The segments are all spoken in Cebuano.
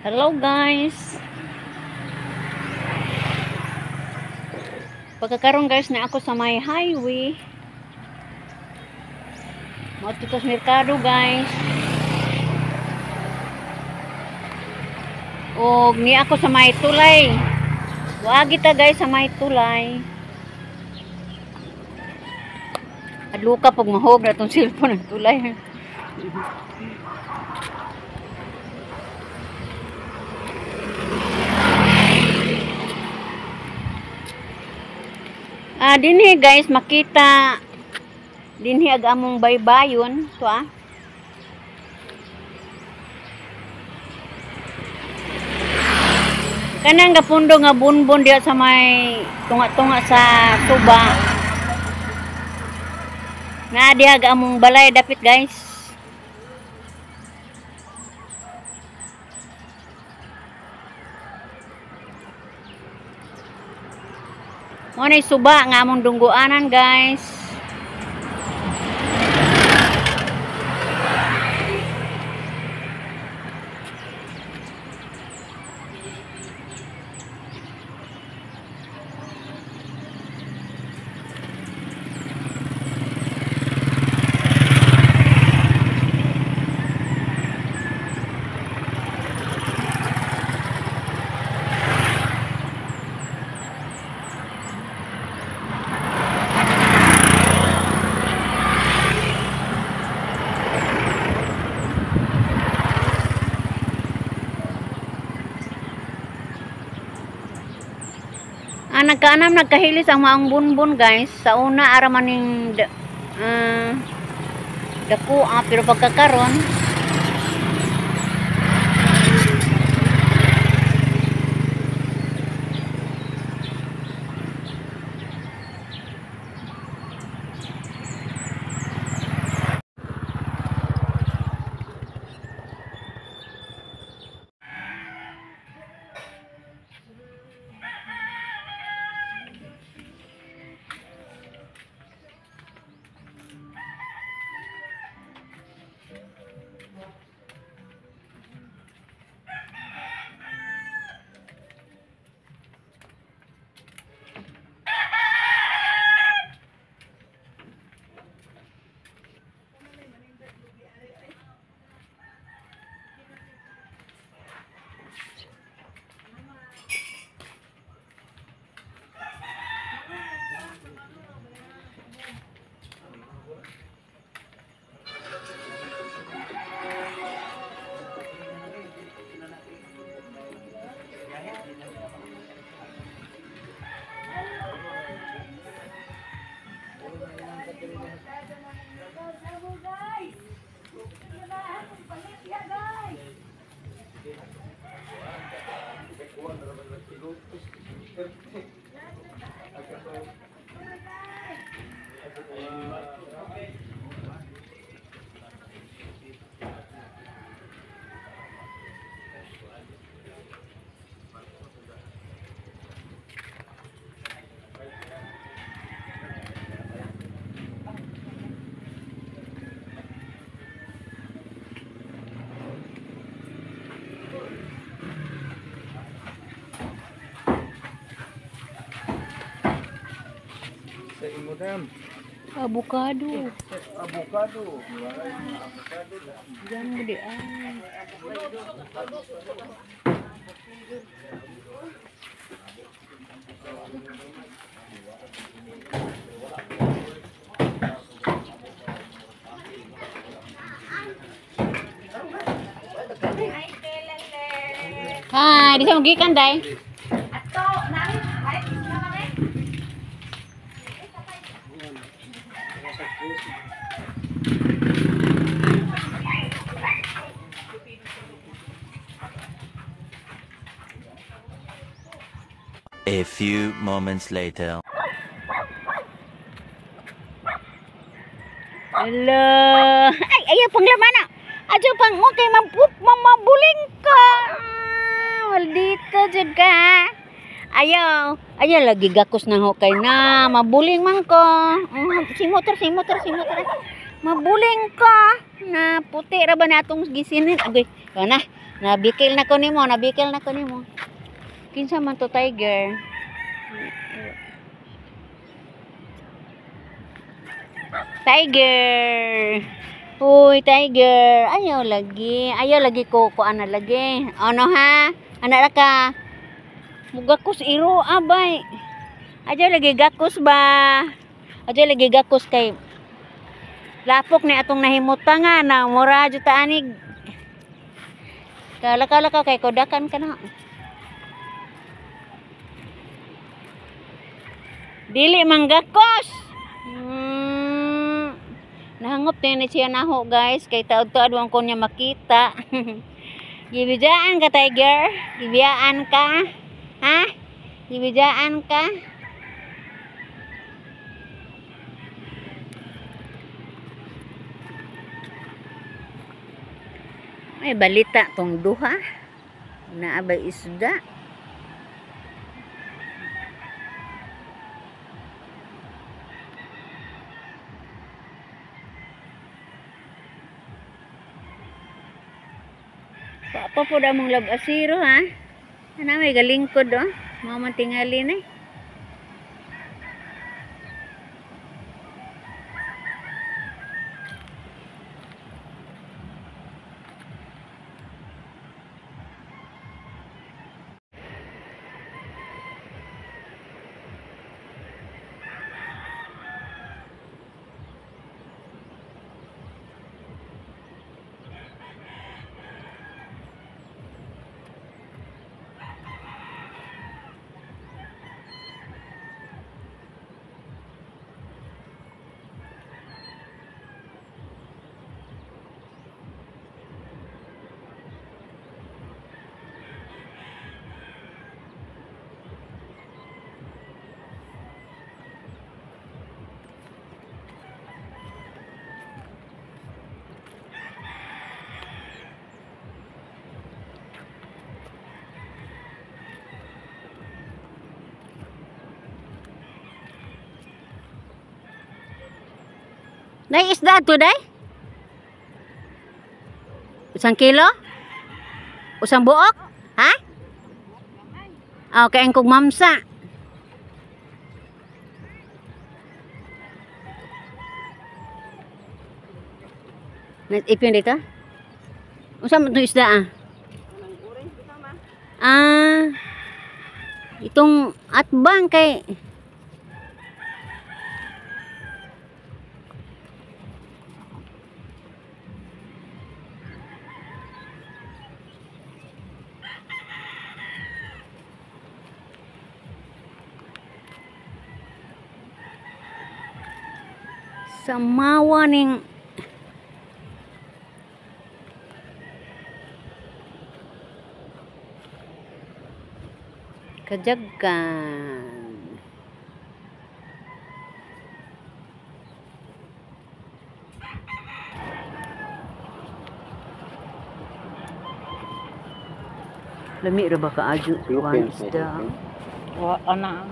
Hello guys. Pagkakaroon guys na ako sa may highway. Maot ko sa merkado guys. Og ni ako sa may tulay. Wagi ta guys sa may tulay. Adluka pag mahog na tong cellphone ang tulay. Dinhi guys makita dinhi ag among baybayon to ah. Kanang gapundo nga bunbon diha sa may tunga-tunga sa suba. Na diha ag among balay dapit guys. Mo nay suba nga among dungguanan guys. Nagkaanam nagkahilis ang maong bunbon guys. Sa una ara maning dako pero pagkakaron avocado. Avocado. Diyan mo di ay. Hi, di sa magikan day. A few moments later. Hello. Ay, ayaw pang laman na. Adyo pang okay, mabuling ka. Maldita jud ka. Ayaw. Ayaw lagi gakos na ho kay na. Mabuling man ko. Simotor, simotor, simotor. Mabuling ka. Na puti ra ba na atong gisinin? Agoy, na. Nabikil na ko nimo, nabikil na ko nimo. Kinsa man to, tiger? Tiger. Uy, tiger. Ayaw lagi. Ayaw lagi ko ko ana lagi. Ano ha? Ana ra ka. Mugakos iro abay. Ayaw lagi gakos ba? Ayaw lagi gakos kay lapok ni atong nahimutangan nga na mura jud ta anig. Kala ka kay kodakan ka na. Dili manggakos. Nahangop na ni siya naho guys kay taod-taod wang ko niya makita. Gibijaan ka, tiger? Gibiyaan ka? Ha? Gibijaan ka? May balita tong duha. Naa bay isda? Pa po da mong labasiro ha. Ana may galingkod oh. Mao man tingali na eh. Nay isda to day? 1 kilo? Usang buok? Ha? Ah, kay kog mamsa. Ipin dito? Unsa man itong isda ah? Ah. Itong atbang kay samawa ning kajagkan. Lami ra ba kaadyo kuan isda? Wa ana.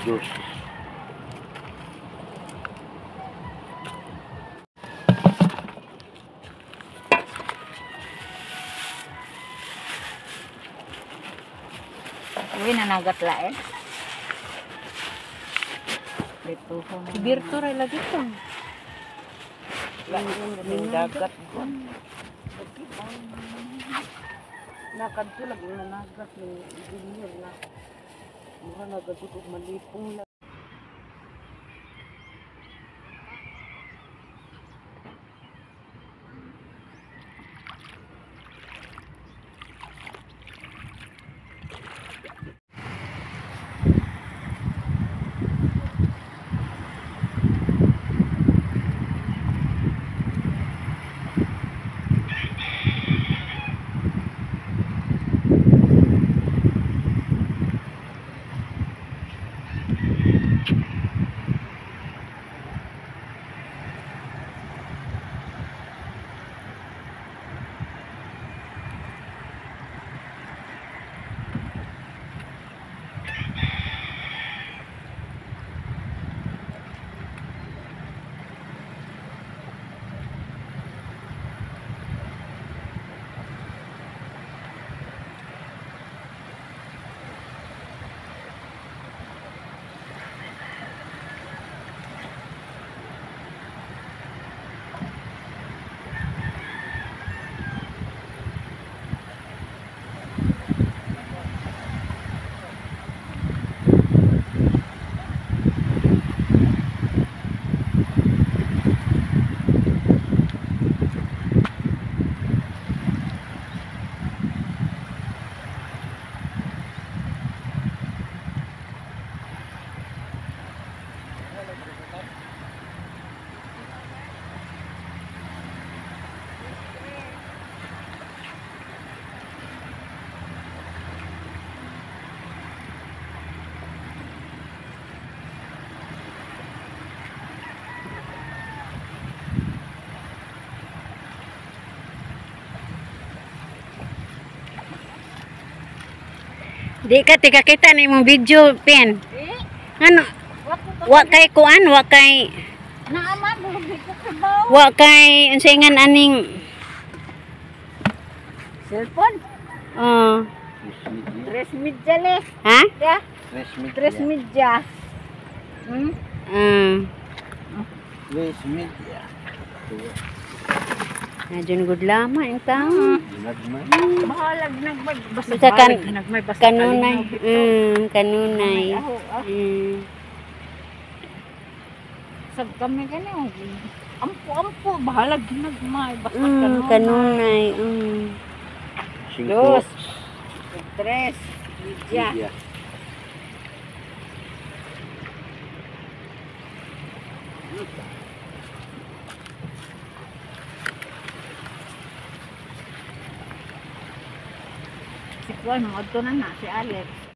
Diyos. Uy, nanagat la eh. Dito. Birto ra lagi to. Dagat ko. Nakadto lagi nanagat ni engineer na. Mura nagagut og malipong la. Di ka tika kita na imong video pen. Eh, Ano? wa ko Wa kay kuan, wa kay Naaman bulog di ko kibaw. wa kay unsay ngan aning Cellphone. oh, Tres media le. ha? Ya, Tres media. tres media. Tres media. Adyo good lama ang tao. Ginagmay. Bahalag nagmay basta Basta kan- bahalag nagmay basta Kanunay. kalinaw bitaw. Kanunay. Aho, ah. Sab kami gani oh. Ampo-ampo bahalag ginagmay basta kanunay. Kanunay. Cinco. Dos. Tres. Media. Media. Si Kuan mo adto na na si Alex.